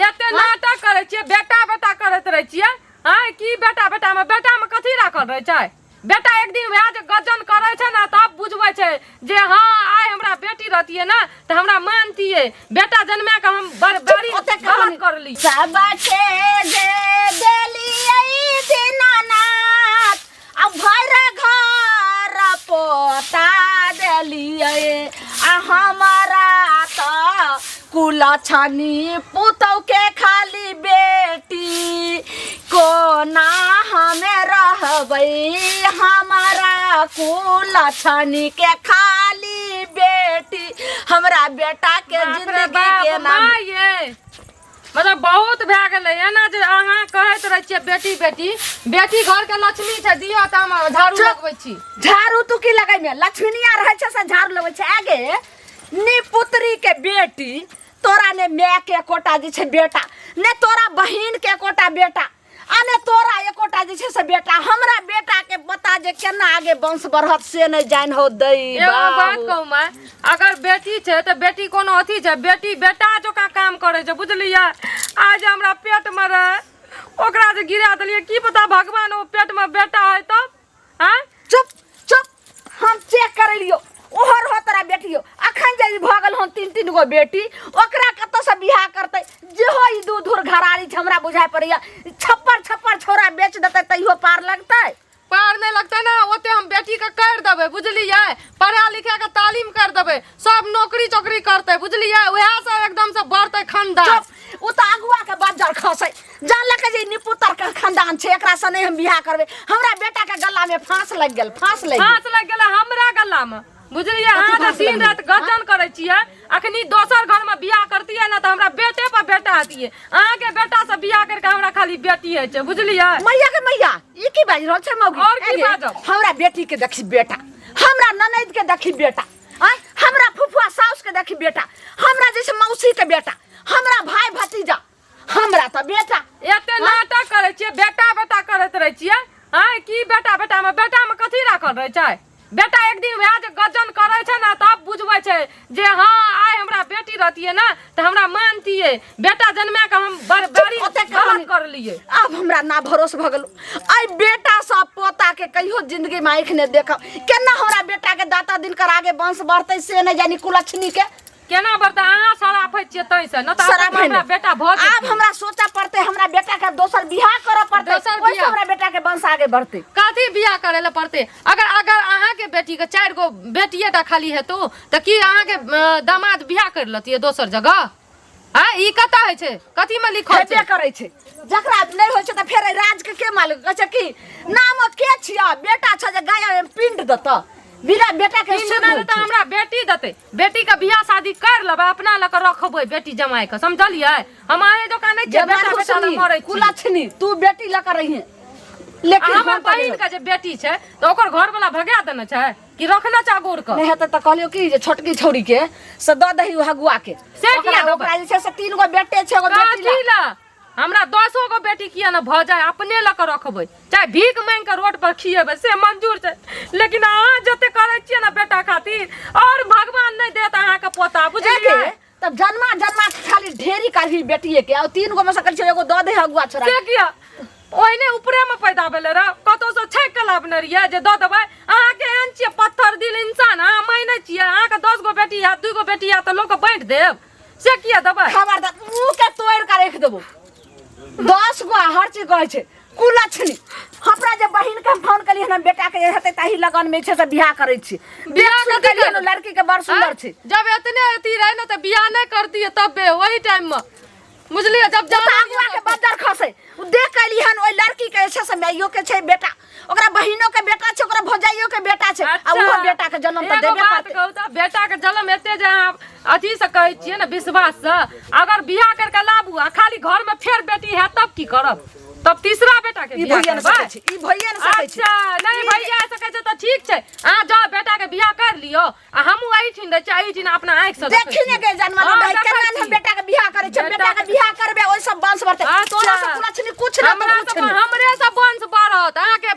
एते नाटक करै छियै, बेटा बेटा करैत रहै छियै। आँय, की बेटा बेटा मे, बेटा मे कथी राखल रहै छै? बेटा एक दिन वएह जे गजन करै छै ने, तब बुझबै छै जे हँ, आइ हमरा बेटी रहतियै ने तऽ हमरा मानतियै। बेटा जन्मा के हम बड़ बड़ी ओते गलत कहानी करली। सब छे जे देलियै दीनानाथ, आ भर घर पोता देलियै, आ हमारा तऽ कुलछनी पुतौ के खाली बेटी, कोना हमे रहबै? हमारा कुलछनी के खाली बेटी, हमरा बेटा के बाप रे जिंदगी बाप, के नाम माँ ये मतलब बहुत भए गेलै। एना जे अहाँ कहैत रहै छियै बेटी बेटी, बेटी घर के लक्ष्मी छै, दियौ तऽ हम झाड़ू चुप। लगबै छी। झाड़ू तू की लगैमे? लक्ष्मीनिया रहै छै से झाड़ू लगबै छै। आगे निपुत्री के बेटी, तोरा ने माय के एकोटा जे छै बेटा, ने तोरा बहिन के एकोटा बेटा, आ ने तोरा एकोटा जे छै से बेटा। हमरा बेटा के बता जे केना आगे वंश बढ़त से नहि जानि हो दै। एगो बात बाबू। कहू माय, अगर बेटी छै तऽ बेटी कोनो अथी छै? बेटी बेटा जकाँ काम करै छै, बुझलियै? आज हमरा पेट मे रहै, ओकरा जे गिरा देलियै, की पता भगवान ओ पेट मे बेटा है तब आँय? चुप चुप, हम चेक करे लियो। ओहो रहो तोरा बेटियो, अखन जे ई भऽ गेल हन तीन तीन गो बेटी, ओकरा कतऽसँ बियाह करतै? जेहो ई दू धूर घरारी छै, हमरा बुझाइ पड़ैया छप्पर छप्पर छोरा बेच देतै तैयो पार लगतै? पार नहि लगतै ने, ओते हम बेटीके करि देबै, बुझलियै? पढ़ा लिखा के तालीम कर देबै, सब नौकरी चौकरी करतै, बुझलियै? उएह सब एकदम से बढ़तै खानदान। चुप, ओ तऽ अगुआ के बज्जर खसै, जानलक जे ई निपुतर के खानदान छै, एकरा से नहि हम बियाह करबै। हमरा बेटा के गला में फांस लग गेल, फांस लग गेल। फांस लागि गेलै हमरा गला में, बुझलियै? अहाँ तऽ फांस दिन लगलै? राति गजन करै छियै। अखनी दोसर घर में बियाह करतियै ने तऽ हमरा बेटे पर बेटा हतियै। अहाँके बेटा से बियाह करके हमरा खाली बेटी होइ छै, बुझलियै? मैया के मैया, ई की बाजि रहल छै मौगी? और की अरे, बाजब? हमरा बेटी के देखी बेटा, हमरा ननैद के देखी बेटा, आँय, हमरा फुफुआ साउस के देखी बेटा, हमरा जैसे मौसी के बेटा, हमरा भाई भतीजा, हमरा तऽ बेटा। एते नाटक करै छियै, बेटा बेटा करैत रहै छियै। आँय, की बेटा बेटा मे, बेटा मे कथी राखल रहै छै? बेटा एक दिन वएह जे गजन करै छै ने, तब बुझबै छै जे हँ, आइ हमरा बेटी रहतियै ने तऽ हमरा मानतियै। बेटा जन्मा के हम बड़ बड़ी ओते गलत कहानी। करलियै। आब हमरा ना भरोस भऽ गेल एहि बेटा सँ पोता के, कहियो जिंदगी में आँखि नहि देखब। केना हमरा बेटा के दाता दिनकर आगे वंश बढ़तै से नहि जानी, कुलक्षणी के। केना बढ़तै? अहाँ सराफै छियै तैं से न तऽ शराब हमरा नहि। बेटा भऽ आब जेतै। हमरा सोचऽ पड़तै, हमरा बेटा के दोसर बियाह करऽ पड़तै। दोसर ओहिसँ बियाह? हमरा बेटा के वंश आगे बढ़तै। कथी बियाह करे लए पड़तै? अगर अगर अहाँके बेटी के चारि गो बेटिए टा खाली हेतौ तऽ की अहाँके दामाद बियाह कर लतियै दोसर जगह? आँ, ई कतऽ होइ छै? कथी मे लिखल हेबे छै? करै छै। जकरा नहि होइ छै तऽ फेर एहि राज के के मालिक कहै छै कि नाम के छियै? बेटा छै जे गाय मे पिंड देतऽ, बिना बेटा के पिंड शुद्ध नहि होइ देतै, छै। हमरा बेटी देतै, बेटी के बियाह शादी कर लेबै, अपना लऽ के रखबै बेटी जमाई के, समझलियै? हम अहीं जकाँ नहि छियै जे बेटा बेटा लए मानू मरै छी। कुलक्षणी, तू बेटी लऽ के रहिहे, लेकिन हमर हम तऽ बहिन के जे बेटी छै तऽ ओकर घर वाला भगा देने छै कि रखने छै अगोर के? नहि हेतै तऽ कहलियौ कि जे छोटकी छौड़ी के से दऽ दही हगुआ के। से किया देबै? ओकरा जे छै से तीन गो बेटे छै, एगो बेटी कथी लए? हमरा दसो गो बेटी किया ने भऽ जाय, अपने लऽ कऽ रखबै, चाहे भीख मांगि कऽ रोड पर खिएबै से मंजूर छै, लेकिन अहाँ जते करै छियै ने बेटा खातिर, और भगवान नहि देत अहाँके पोता, बुझलियै? एगे, तब जन्मा जन्मा के खाली ढेरी करही बेटिए के, और तीन गो में से कहै छै एगो दऽ दे हगुआ छोड़ा। से किया? ओहिने ऊपरे में पैदा भेलै रह, कतौ से छाँकि कऽ लाबने रहियै जे दऽ देबै अहाँके? एहन छियै पत्थर दिल इंसान अहाँ, मानै छियै? अहाँके 10 गो बेटी हैत, 2 गो बेटी हैत तऽ लोकके बाँटि देब, से किया देबै? खबरदार, मुँह के तोड़ि के राखि देबो। 10 गो हर चीज कहै छै कुलक्षणी। हमरा जे बहिन के हम फोन कलियै हन, बेटा के हेतै ताही लगन में छै से बियाह करै छी। बियाह देख सुन कथी कलियै हन, करबै? लड़की के बड़ सुंदर छै। जब एतने अथी रहै ने तऽ बियाह नहि करतियै तबे ओही टाइम में, बुझलियै? जब ओ तऽ जानै अगुआ के बदर खसै, ओ देख के एली हन ओहि लड़की के छै से माइयो के छै बेटा, ओकरा बहिनो के बेटा छै, ओकरा भौजाइयो के बेटा छै, आ ओहो बेटा के जन्म तऽ एगो देबे बात करतै। कहू तऽ, बेटा के जन्म एते जे अहाँ अथी से कहै छियै ने विश्वास से, अगर बियाह करके लाबू आ खाली घर में फेर बेटी है तब की करब? तब तीसरा बेटा के ई बियाह भैया ने करबै? सकै छै, ई भैया ने सकै छै। अच्छा, नहि भैया सकै छै तऽ ठीक छै, अहाँ जाउ बेटा के बियाह कर लियौ, आ हमहूँ एहिठिन रहै छी, एहिठिन अपना आँखि से देखी ने के जन्म हाँ, रहै, देखै केना ने हम छी। बेटा के बियाह करै छै। बेटा बेटा के के- बियाह करबे, ओहि सब वंश बढ़तै। हाँ, तोरा सब कुलक्षणी कुछ नहि, हमरा कुछ सब नहि। हमरे सब वंश बढ़त, अहाँके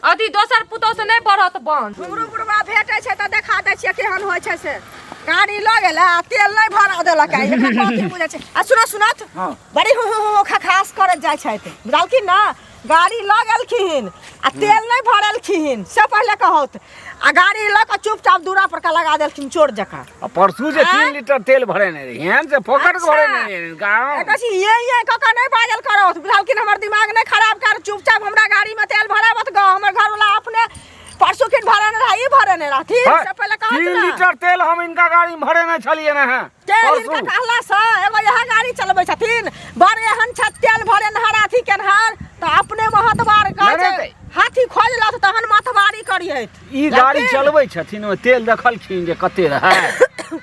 अथी दोसर पुतोह से नहि बढ़त वंश। हमरो बुढ़वा भेटै छै तऽ देखा दै छियै केहन होइ छै से। गाड़ी लऽ गेलै आ तेल नहि भरा देलक आ एकरा कथी बुझै छै आ सुनऽ सुनत हाँ। बड़ी हु हु हु खखास करैत जाइ छथि बुझलखिन ने गाड़ी लऽ गेलखिन आ तेल नहि भरेलखिन से पहिले कहौत आ गाड़ी लऽ कऽ चुपचाप दूरा पर का लगा देलखिन चोर जकाँ आ परसू जे आँय? 3 लीटर तेल भरेने रहियन से फोकट अच्छा। भरेने रहियन गाँव एकर छी ये ये कऽ कऽ नहि बाजल करौत बुझलखिन हमर दिमाग नहि खराब कर चुपचाप हमरा गाड़ी में तेल भराबत गऽ हमर घरवाला अपने परसू खिन भरेने रहा ई भरेने रहथिन हाँ, से पहिले कहत तीन ना लीटर तेल हम इनका गाड़ी में भरेने छलियै ने हैं तेल परसू। हिनका कहला से एगो इएह गाड़ी चलबै छथिन बड़ एहन छथि तेल भरेनहार अथी केनहार तऽ अपने महतबार कहै नहि, छै नहि, हाथी खोजलत तहन महतबारी करिहथि ई गाड़ी चलबै छथिन ओहि तेल देखलखिन जे कते रहै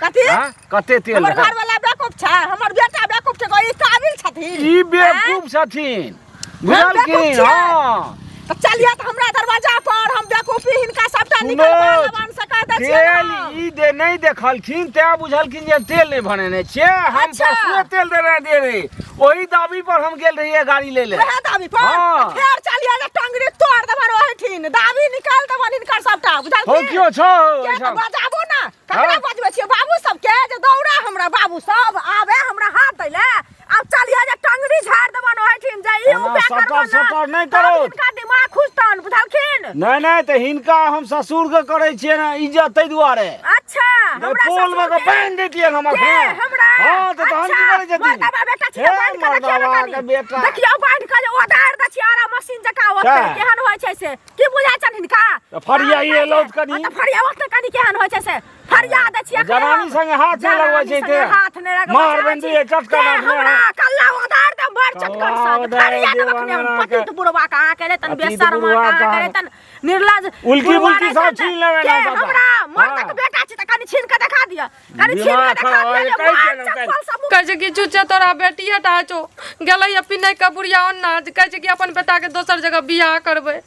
कथी हाँ? कते तेल हमर रहै घरवाला बेवकूफ छै हमर बेटा बेवकूफ छै ई काबिल छथिन ई बेवकूफ छथिन बुझलखिन बेवकूफ छियै। हँ तऽ चलिए तऽ हमरा दरवाजा पर हम बेवकूफी हिनका सबटा सुनो, निकलवा लेबन से कह दै छियै तेल हम। ई दे नहि देखलखिन तैं बुझलखिन जे तेल नहि भरेने छियै हम अच्छा। परसुए तेल देने दे रही ओही दाबी पर हम गेल रहियै गाड़ी ले ले वएह दाबी पर हाँ। तऽ फेर चलिए जे टंगरी तोड़ देबन ओहिठिन दाबी निकाल देबन हिनकर सबटा बुझलखिन हौ कियो छौ के तऽ एहिठाम? बजाबो ना ककरा हाँ। बजबै छियै बाबू सबके जे दौड़ा हमरा बाबू सब आबे हमरा हाथ दै ले आब चलिए जे टंगरी झाड़ देबन ओहिठिन जे ई एना उपाय सटर करबन ना सटर नहि तब करू। हिनका दिमाग खुजतन बुझलखिन नहि नहि तऽ हिनका हम ससुर के करै छियै ने इज्जत ताहि दुआरे अच्छा हमरा पोल में ससुर के बान्हि दैतियै हम के अखन हमरा हँ तऽ तहन की करै छथिन मर्दाबा बेटा छी हे बान्हि के देखियौ ने मर्दाबा कनी के बेटा देखियौ बान्हि के जे ओदारि दै छी आरा मशीन जकाँ ओतै सएह। केहन होइ छै से की बुझाइ छनि हिनका तऽ फरियाइए लौट कनी। हँ, तऽ फरियावत ने कनी केहन होइ छै से फरिया दै छी अखने जनानी हम। संगे हाथ नहि लगबै जनानी छै संगे ते। हाथ नहि लगबै मार छै। बंदी है, चटका के मारने हमरा है। कल्ला ओदारि दे बड़ चटकन कल्ला से ओदारि फरिया देब देब अखने हम अहाँ के। पतित बुढ़वा के अहाँ के तन पतित बेशर्म बुढ़वा अहाँ के के अहाँ। तन निर्लज उल्की बुढ़वा बुल्की रहै सब छनि छीन लेबै के ना बाबा। हमरा मर्दक हाँ। बेटा छी तऽ कनि छीन के देखा दिअ कनि छीन के दिमाग देखा खराब दिअ जे है, कहै मार छियै ने, चप्पल सब कहै छै कि चुचे तोरा बेटिए टा छौ गेलै पिनै के बुढ़िया ओन्ना जे कहै छै कि अपन बेटाके दोसर जगह बियाह करबै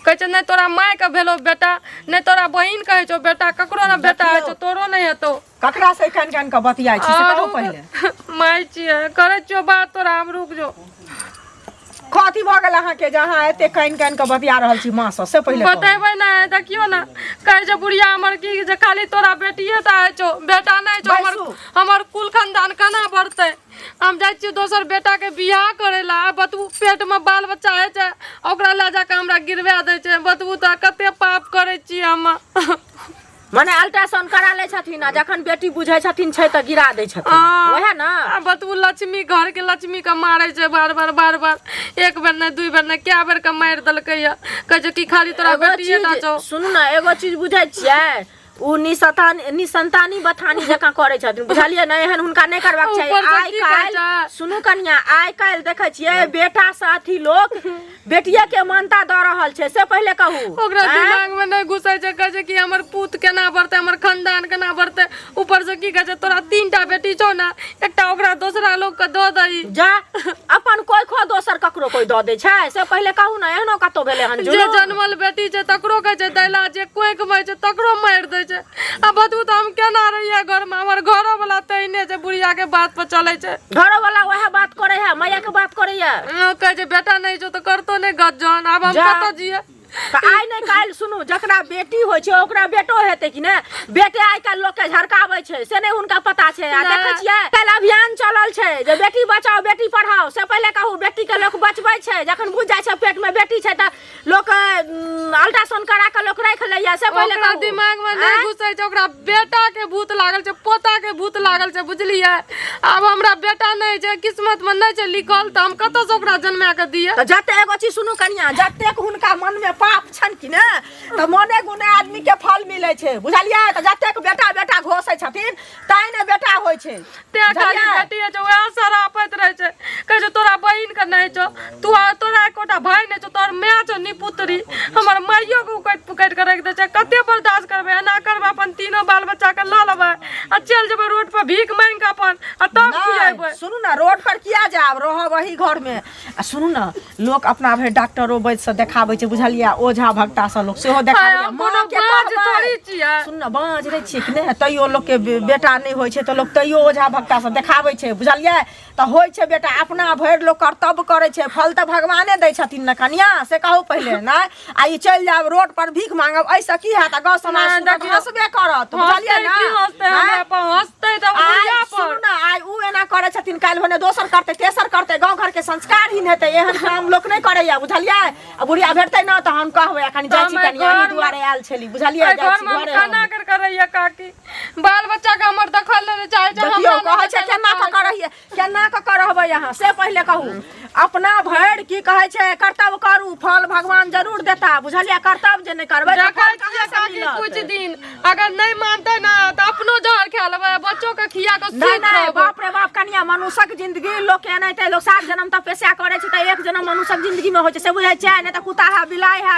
कहै छै नहि तोरा मायके भेलौ बेटा नहि तोरा बहिन कहै छौ बेटा ककरो ने बेटा होइ छौ तोरो नहि हेतौ ककरा से कान कान के बतियाइ छी से कहू पहिले माय छियै करै छियौ बात तोरा हम रुक जो कथी भऽ गेल अहाँके जे अहाँ एते कानि कानि कऽ बतिया रहल छी माँ सँ से पहिले कहू। बतेबै नहि देखियौ ने कहै छै बुढ़िया हमर की जे खाली तोरा बेटिए टा होइ छौ बेटा नहि छौ हमर बैसू। हमर कुल खानदान केना बढ़तै हम जाइ छियै दोसर बेटाके बियाह करै लए आ बतबू पेटमे बाल बच्चा होइ छै ओकरा लए जाकऽ हमरा गिरवा दै छै बतबू तऽ कते पाप करै छियै हम मने अल्ट्रासाउंड करा लै छथिन आ जखन बेटी बुझै छथिन छै तऽ गिरा दै छथिन आ, वएह ने आ बतबू लक्ष्मी घर के लक्ष्मी के मारे छै बार बार बार बार एक बेर नहि दुई बेर नहि कए बेर के मारि देलकै या कहै छै कि खाली तोरा एगो बेटिए टा चीज छौ सुनू ने एगो चीज बुझै छियै ओ निसतान निसंतानी बथानी जकाँ करै छथिन बुझलियै ने एहन हुनका नहि करबाक चाही ऊपर से आइ की कहै काल्हि छै? सुनू कनिया आइ काल्हि देखै छियै बेटा से अथी लोक बेटिये के मानता दऽ रहल छै से पहिले कहू ओकरा आँय? दिमाग में नहीं घुसै छै कहै छै कि हमर पूत केना बढ़तै हमर खानदान केना बढ़तै ऊपर से की कहै छै तोरा 3 टा बेटी छौ ने एकटा ओकरा दोसरा लोग के दऽ दही जा अपन कोइ खो दोसर ककरो कोइ दऽ दै छै से पहिले कहू ने एहनो कतौ भेलै हन जे जुलूम? जनमल बेटी छै तकरो कहै छै दैला जे कोइक मारि छै तकरो मारि दै छै आ बतबू तऽ हम केना रहियै घरमे हमर घरो वाला तहिने छै बुढ़िया के बात पर चलै छै घरो वाला वएह बात करे है मैया के बात करे है कहै छै बेटा नहि छौ तऽ करतो नहि गजन आब हम जा। कतऽ जियै तऽ आइ नहि काल्हि सुनू जकरा बेटी होइ छै ओकरा बेटो हेतै कि नहि बेटे आइ काल्हि लोकके झरकाबै छै से नहि हुनका पता छै आ नहि। देखै छियै काल्हि अभियान चलल छै जे बेटी बचाओ बेटी पढ़ाओ से पहिले कहू बेटीके लोक बचबै छै जखन बुझि जाइ छै पेटमे बेटी छै तऽ लोक अल्ट्रासाउंड करा कऽ लोक राखि लैया से पहिले ओकरा कहू दिमाग में नहीं आँय? घुसै छै ओकरा बेटा के भूत लागल छै पोता के भूत लागल छै बुझलियै आब हमरा बेटा नहि छै किस्मत में नहि छै लिखल तऽ हम कतऽ से ओकरा जन्मा के दियै तऽ जते एगो चीज सुनू कनिया जतेक हुनका मन में पाप छनि कि ने तऽ मने गुने आदमी के फल मिलै छै बुझलियै तऽ जतेक बेटा बेटा घोसै छथिन तैं ने बेटा होइ छै तें खाली बुझलियै? बेटी छै वएह सरापैत रहै छै कहै छै तोरा बहिन के नहि छौ तू आ तोरा एकोटा भाय नहि छौ तोहर माय छौ निपुत्री हमर माइयो के उकटि पुकटि के राखि दै छै कते बर्दाश्त करबै एना करबै अपन तीनो बाल बच्चा के लऽ लेबै आ चलि जेबै रोड पर भीख मांगि के अपन आ तब नहि, खिएबै सुनू ने रोड पर किया जायब रहब वही घर में आ सुनू ने लोक अपना भरि डॉक्टरो वैद्य से देखाबै छै बुझलियै ओझा भगता से लोक सेहो देखाबै हम कोनो बाज थोड़ी छियै सुन ने बाँझ रहै छियै कि नहि तैयो लोकके बेटा नहि होइ छै तऽ लोक तैयो ओझा भगता से देखाबै छै बुझलियै तऽ होइ छै बेटा अपना भरि लोक कर्तव्य करै छै फल तऽ भगवाने दै छथिन ने कनिया से कहू पहिले नहि आ ई चलि जायब रोड पर भीख मांगब एहिसँ की हैत आ गाँव समाज नहि, सुनत देखियौ। हँसबे करत बुझलियै हँसतै ने की हँसतै आँय? हमरा पर हँसतै तऽ आइ बुढ़िया सुनू पर ने आइ उ एना करै छथिन काल्हि भने दोसर करतै तेसर करतै गाँव घरके संस्कार ही हेतै एहन काम लोक नहि करैया बुझलियै आ बुढ़िया भेटतै ने तऽ हम कहबै एखन जाइ छी तऽ हम कनि अहीं घरमे- दुआरे आयल छली बुझलियै एहि जाइ छी घरमे हम घरे केना हम। कर करैया काकी बाल बच्चा के हमर देखल नहि चाहे छै देखियौ हमरा कहै छै केना कऽ करैया केना कऽ करबै अहाँ से पहिले कहू अपना भरि की कहै छै कर्तव्य करू फल भगवान जरूर देता बुझलियै कर्तव्य जे नहि करबै तऽ देखै फल छियै कहाँसँ काकी मिलत? कुछ दिन अगर नहि मानतै ना तऽ अपनो जहर खा लेबै बच्चो के खिया के नहि सुति नहि रहबै बाप रे बाप कनिया मनुष्यक जिंदगी लोक के एनाहिते लोक सात जन्म तपस्या करै छै तऽ एक जन्म मनुष्यक जिंदगी में होइ छै से बुझै छियै नहि तऽ कुत्ता है बिलाइ है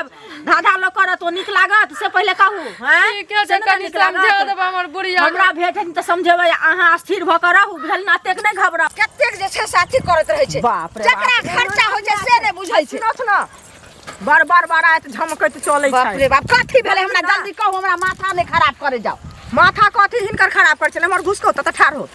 धाधा लोक करत ओ नीक लागत से पहिले कहू हैं ठीके से छै नहि ने कनि नीक लागत? समझा देबै हमर बुढ़िया के। हमरा भेटत तऽ समझेबै अहाँ स्थिर भऽ कऽ रहू बुझल ने एतेक नहि घबराउ कतेक जे छै से अथी करैत रहै छै बाप रे जकरा बाप। खर्चा होइ छै से नहि बुझै छै सुनथ ने बड़ बड़ बड़ाइत झमकैत चलै बाप छै रे बाप कथी भेलै हमरा जल्दी कहू हमरा माथा नहि खराब करे जाउ माथा कथी हिनकर खराब करै छलै हमर घुसकौ तऽ ठाढ़ हो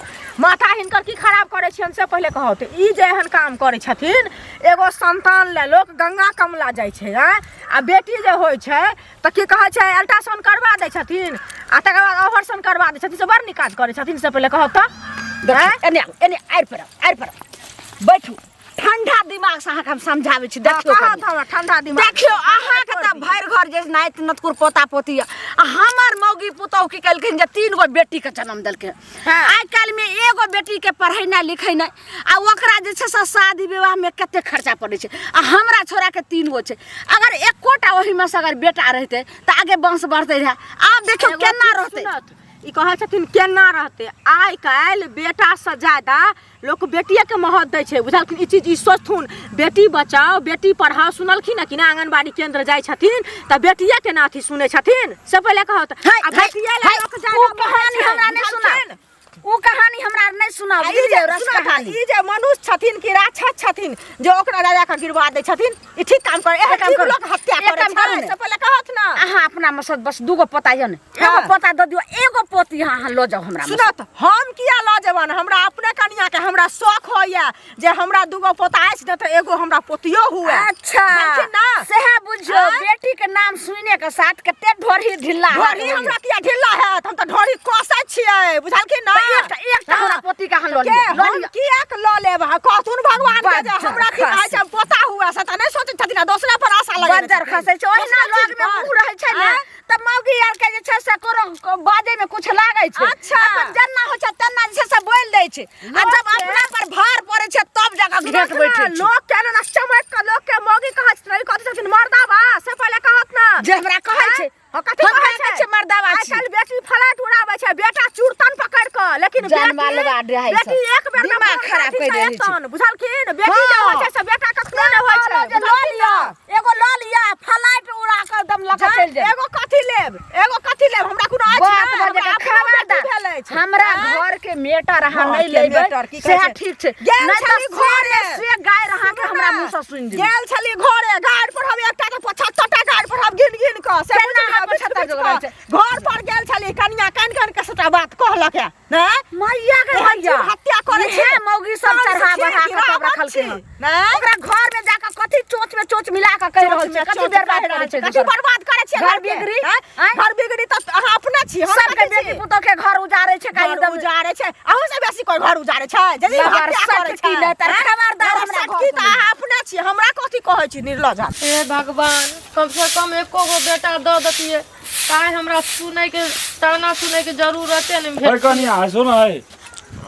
माथा हिनकर की खराब करै छियनि से पहिले कहू तऽ ई जे एहन काम करै छथिन एगो संतान लए लोक गंगा कमला जाइ छै आँय आ बेटी जे होइ छै तऽ की कहै छै अल्ट्रासाउंड करबा दै छथिन आ तकर बाद ऑपरेशन करबा दै छथिन से बड़ नीक काज करै छथिन से पहिले कहू तऽ आँय? एने आउ, एने आड़ि पर आउ, आड़ि पर आउ। बैठू ठंडा दिमाग से अहाँके हम समझाबै छी देखियौ कहत कनी। हमरा ठंडा दिमाग देखियौ अहाँके तऽ भरि घर जे नाति नतकुर पोता पोती यऽ आ हमर मौगी पुतहु की केलखिन जे तीन गो बेटीके जन्म देलखिन हाँ। आइ काल्हिमे एगो बेटीके पढ़ेनाइ लिखेनाइ आ ओकरा जे छै से शादी विवाहमे कते खर्चा पड़ै छै आ हमरा छोड़ाके तीन गो छै अगर एकोटा ओहिमे से अगर बेटा रहितै तऽ आगे वंश बढ़तै रहए आब देखियौ एगो केना चीज रहतै सुनत, ई कहै छथिन केना रहतै आइ काल्हि बेटासँ ज्यादा लोक बेटिएके महत्व दै छै बुझलखिन ई चीज ई सोचथुन बेटी बचाओ बेटी पढ़ाओ सुनलखिन हँ कि नहि आङ्गनबाड़ी केन्द्र जाइ छथिन तऽ बेटिएके ने अथी सुनै छथिन से पहिले कहत है, आ है, बेटिए लए है, लोक ज्यादा उ बढ़ै कहानी छै, हमरा नहि बुझलखिन? सुनाउ उ कहानी हमरा नहि सुनाउ आ ई बुझलियै जे रस सुनऽ तऽ, कहानी ई जे मनुष्य छथिन कि राक्षस छथिन जे ओकरा राजा के गिरवा दै छथिन ई ठीक काम करे एहन एक काम जीव करू, लोक हत्या एक करे काम करू छै ने। से पहिले कहत ना अहाँ अपना में से बस दूगो पोता यऽ ने एगो हाँ। पोता दऽ दियौ एगो पोती अहाँ लऽ जाउ हमरा में से। सुनत हम किया लऽ जेबन हमरा अपने कनिया के हमरा शौक होइया जे हमरा दूगो पोता अछि ने तऽ एगो हमरा पोतियो हुए अच्छा बुझलखिन ना सएह बुझियौ आँय? बेटी के नाम सुने के साथ कते ढोरही ढिल्ला हाथ ढोरी होइए। हमरा किया ढिल्ला हैत हम तऽ ढोरी कसै छियै बुझलखिन ना तऽ एकटा एकटा हमरा हाँ। पोती के अहाँ लऽ के लिअ लऽ हम लिअ कियाक लऽ लेब अहाँ कहथुन भगवान के जे बज्जर हमरा की कहै छै पोता हुए से तऽ नहि सोचै छथिन आ दोसरा पर आशा लगेने बज्जर छथिन। खसै छै ओहिना दोसरा लग चीज में पर। मुँह रहै छै ने आँय? तऽ मौगी आर के जे छै से कोनो बाजै में कुछ लागै छै अच्छा। अपन जेना होइ छै तेना जे छै से बोलि दै छै आ जब लोक के- अपना पर भार पड़ै छै तब जाकऽ घेट सुनत बैठै ना, छै लोक के ना चमक के लोक के मौगी कहै छथिन ई कहै छथिन मर्दाबा से पहिले कहत ना जे हमरा कहै छै हँ, कथी हम कहै कहै छै मर्दाबा आइ छी काल्हि बेटी फ्लाइट उड़ाबै छै बेटा चुरतन पकड़ कऽ लेकिन जान बेटी मालवा रहै छै। बेटी एक बेर दिमाग खराब करि देने छै। बुझलखिन बेटी जे हँ। होइ छै से बेटा कखनो नहि होइ छै जे लऽ लिअ एगो लऽ लिअ फ्लाइट उड़ा कऽ एकदम लऽ कऽ चलि जायब एगो कथी लेब एगो कथी लेब हमरा कोनो अछि बात नहि, बजे हमरा के अपनो बेटी खबरदार भेल अछि हमरा आँय? घर के मेटर अहाँ घर नहि के लेबै मेटर की कहै सेहा छै? ठीक छै गेल नहि तऽ छली घरे। से गारि अहाँके सुनू हमरा ने, मुँह से सुनि दियौ गेल छली घरे गाड़ पर हम एकटा के 75 टा गाड़ पर हम गिन गिन कऽ से केना बुझलियै, अहाँ बिछ 75 बिछ गो कऽ। छै? घर पर गेल छली कनिया कान कान के सबटा बात कहलक है ने मैया के एहन मैया जीव हत्या करै छै इहे मौगी सब कान से चढ़ा छी बढ़ा कि कऽ तब रावण रखलकै छी, हन ने ओकरा घर में जाके कथी चोच में चोच मिला कऽ कहि रहल छै कथी बर्बाद करै छै कथी दोसर? बर्बाद करै छियै घर घरके, बिगड़ी आँय? आँय? घर बिगड़ी तऽ अहाँ अपने छी हम सबके कथी छी? बेटी पुतोह के घर उजाड़े छै का घर एकदम उजाड़े छै अहूँ से बेसी कोइ घर उजाड़े छै जे जीव लबर हत्या करै सटकी छै नहि तर आँय? खबरदार लबर हमरा घर सटकी से तऽ अहाँ अपने छी हमरा कथी कहै छी निर्लज हे भगवान कम से कम एको गो बेटा दऽ देतियै ताय हमरा सुनैके ताना सुनैके जरूरते नहि ओए भेल कनिया सुन है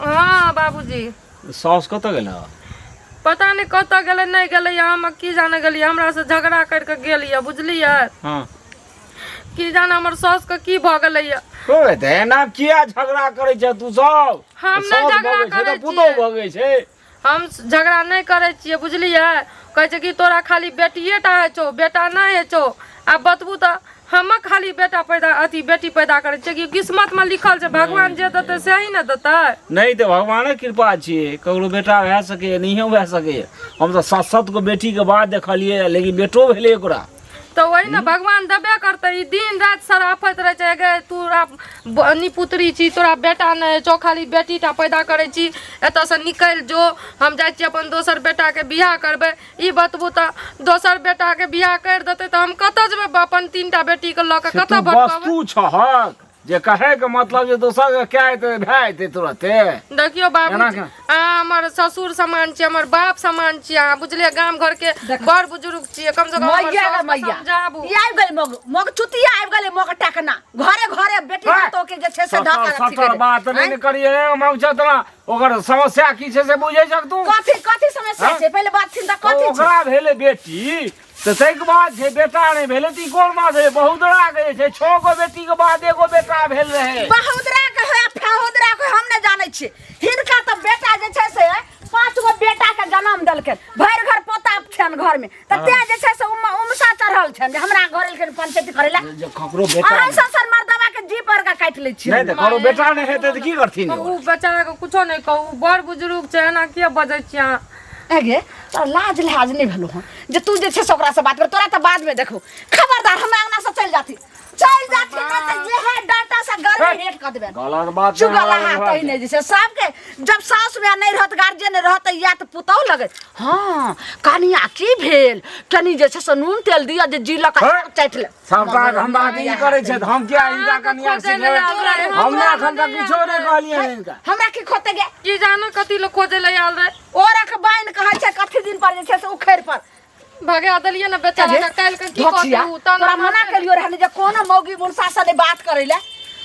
हँ बाबूजी साउस कतऽ गेल हँ पता नहि कतऽ गेलै नहि गेलै हम की जाने गेलियै हमरा से झगड़ा करि कऽ गेल यऽ बुझलियै हँ की जाने हमर साउसके की भऽ गेलै यऽ ओए तऽ एना किया झगड़ा करै छै तू सब हम नहि साउस झगड़ा भगै छै करै तऽ पुतोहु छियै। भगै छै हम झगड़ा नहि करै छियै बुझलियै कहै छै कि तोरा खाली बेटिए टा होइ छौ बेटा नहि होइ छौ आब बतबू तऽ हम खाली बेटा पैदा अथी बेटी पैदा करै छियै कि किस्मतमे लिखल छै भगवान जे देतै सही ने देतै नहि तऽ भगवानक कृपा छियै ककरो बेटा भए सकैए नहियो भए सकैए हम तऽ सात सात गो बेटीके बाद देखलियै लेकिन बेटो भेलै ओकरा तऽ वही ने भगवान देबे करतै। ई दिन राति सराफैत रहै छै, गे तोरा निपुत्री छी, तोरा बेटा नहि छौ, खाली बेटी टा पैदा करै छी, एतऽसँ निकलि जो, हम जाइ छी अपन दोसर बेटाके बियाह करबै। ई बतबू तऽ दोसर बेटाके बियाह करि देतै तऽ हम कतऽ जेबै अपन 3टा बेटीके लऽ कऽ, से कतऽ तू भटकबै? वस्तु छहक जे कहे के मतलब जे दोसर के क्या हेतै भए जेतै तुरते। देखियौ बाबू, एना केना? अहाँ हमर ससुर समान छी, हमर बाप समान छी, अहाँ बुझलियै गाम घर के बड़ बुजुर्ग छियै, कम से कम हमर मैया गे सासके मैया, समझाबू। ई आबि गेलै मग मग चुतिया आबि गेलै मग टकना घरे घरे बेटी हैं? पुतोह के जे छै से धऽ सतर कऽ अथी सतर करै। बात नहि हैं? ने करिए मौचतना, ओकर समस्या की छै से बुझै छक तू? कथी कथी समस्या हैं? छै पहिले बात छिन तऽ कथी छै? ओकरा भेलै बेटी तऽ ताहिके बाद छै बेटा नहि भेलै तऽ ई कोन बात है? बहुदरा के जे छै 6 गो बेटी के बाद एगो बेटा भेल रहै। बहुदरा के होय फहुदरा के हम नहि जानै छियै। हिनका तऽ बेटा जे छै से 5 गो बेटा के जन्म देलखिन, भरि घर पोता छनि घर में, तऽ तें जे छै से उमसा चढ़ल छनि जे हमरा घर एलखिन पंचायती करै लए। जे ककरो बेटा अहाँ सब सर मर्दबा के जी पर के काटि लै छियै। नहि तऽ ककरो बेटा नहि हेतै तऽ की करथिन? ओ बेचारा के कुछो नहि कहू, बड़ बुजुर्ग छै, एना किया बजै छियै अहाँ? एगे तोरा लाज लिहाज नहि भेलो हँ जे तू जे छै से ओकरासँ बात कर? तोरा तऽ बादमे देखबो। खबरदार हमरा अंगनासँ चलि जाती, चलि जाती, नहि तऽ जे है डांटा से गर्मी हेट कऽ देबनि। गलत बात नहि चुगला हमरा हाथ ही नहि जे छै सबके, जब सासु माय नहि रहत, गार्जियन नहि रहत, या तऽ पुतहु लगै हँ कनिया की भेल, कनि जे छै से नून तेल दिअ जे जी लऽ कऽ हे? चाटि ले। सबटा धंधा की करै छै तऽ हम किया हिनका कनिया खोजै लए सिखेबै? आयल रहै, हम हमरा एखन तक नहि किछो नहि कहलियै हिनका। हमरा की खोते गे? की जानो कथी लए खोजै लए आयल रहै। ओरक बान्हि कहै छै कथी दिन पर जे छै से उखड़ि पर भगा देलियै ने बेचारा के, काल्हि के की कहतै धोचिया, उ तहन तोरा हम मना केलियो रहने जे कोनो मौगी मुनसा से नहि बात करै लए।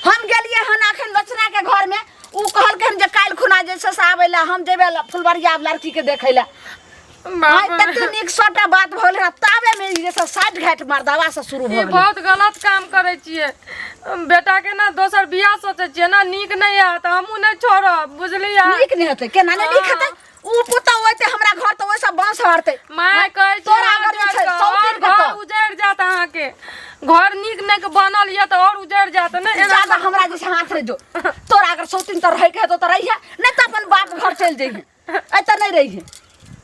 हम गेलियै हन अखन लोचना के घर में, उ कहलकै हन जे काल्हि खुना जे छै से आबै लए, हम जेबै फुलबरिया लड़की के देखै लए। बाप आइ रे। तते नीक सबटा बात भऽ गेलै, ताबे में जे सब साठि घाटि मर्दावा से शुरू भऽ ई गेलै। बहुत गलत काम करै छियै, बेटा के ना दोसर बियाह सोचै छियै ना, नीक नहि हैत, हमहूँ नहि छोड़ब, बुझलियै? नीक नहि हेतै? केना नहि नीक हेतै? उ पुतहु अयतै हमरा घर तऽ ओहिसँ बाँस हरतै। माय कहै छी तोरा हाथ अगर जे छै जोड़ि कऽ, सौतीन और के घर तऽ उजड़ि जायत, अहाँके घर नीक नीक बनल यऽ तऽ और उजड़ि जायत ने एना। ज्यादा हमरा जे छै हाथ नहि जो। तोरा अगर सौतीन तऽ रहैके हेतौ तऽ रहिहे, नहि तऽ अपन बाप घर चलि जइहे, एतऽ नहि रहिहे।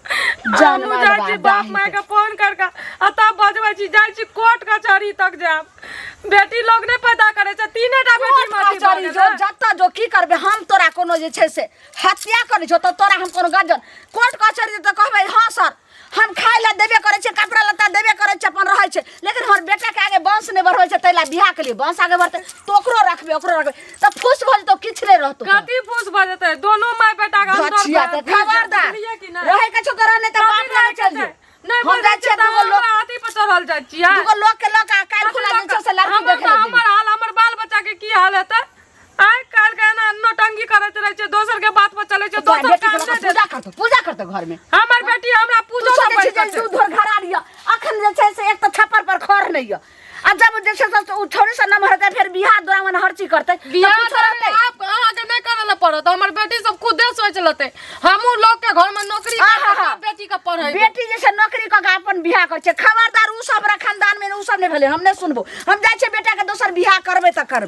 हमहूँ जाइ छी बाप माय के फोन कर के आ तब बजबै छी, जाइ छी कोर्ट कचहरी तक जायब। बेटी लोग नहि पैदा करै छै, तीने टा बेटी कोर्ट माटी भऽ कचहरी गेलै। जो जतऽ जो की करबै, हम तोरा कोनो जे छै से हत्या करै छौ तऽ तोरा हम कोनो गजन कोर्ट कचहरी तऽ कहबै हँ सर, हम खाय लए देबे करै छियै, कपड़ा लत्ता देबे करै छियै, अपन रहै छै, लेकिन हमर बेटाके आगे वंश नहि बढ़बै छै, ताहि लए बियाह केलियै। वंश आगे बढ़तै तऽ ओकरो रखबै, ओकरो रखबै तऽ फूस भऽ जेतौ, किछु नहि रहतौ। कथी फूस भऽ जेतै? दोनो माय बेटा के अंदर धचिया तऽ घुसि जेतै, खबरदार बुझलियै कि नहि? रहै के छौ तऽ रह, नहि तऽ बाप कथी लग रहै के चलि छै? जो। नहि हम बजै जाइ छियै छियै तऽ दूगो लोक हमरा हाथी पर चढ़ल जाइ छियै। दूगो लोक के लऽ कऽ काल्हि खुना जे छै से लड़की हमर देखै लए हमर हाल, हमर बाल बच्चा के की हाल हेतै? आइ काल्हि के एना नौटंकी करैत रहै छै, दोसर के बात पर चलै छै, तोरा दोसर बेटी काम के लऽ नहि कऽ देत। पूजा करतौ, पूजा करतौ घर में। हमर बेटी हमरा तू पूजो सोचै नहि छी जे पड़ि दूध धोर घरा लिअ, अखन जे छै से एक तऽ छप्पर पर खर नहि यऽ, आ जब जे छै से ओ छौड़ी से नमहर हेतै, फेर बियाह दुरागमन हर चीज करतै तऽ बियाह कुछो रहतै। आप अहाँके नहि करऽ लए पड़त, हमर बेटी सब खुदे सोचि लेतै। हमहूँ लोक के घर में नौकरी आहा, करबै, हा। तब बेटी के पढ़ेबै। बेटी जे छै नौकरी कऽ के अपन बियाह करै छै। खबरदार, ओ सब हमरा खानदान में ओ सब नहि भेलै, हम नहि सुनबो। हम जाइ छियै बेटा के दोसर बियाह करबै तऽ करबै।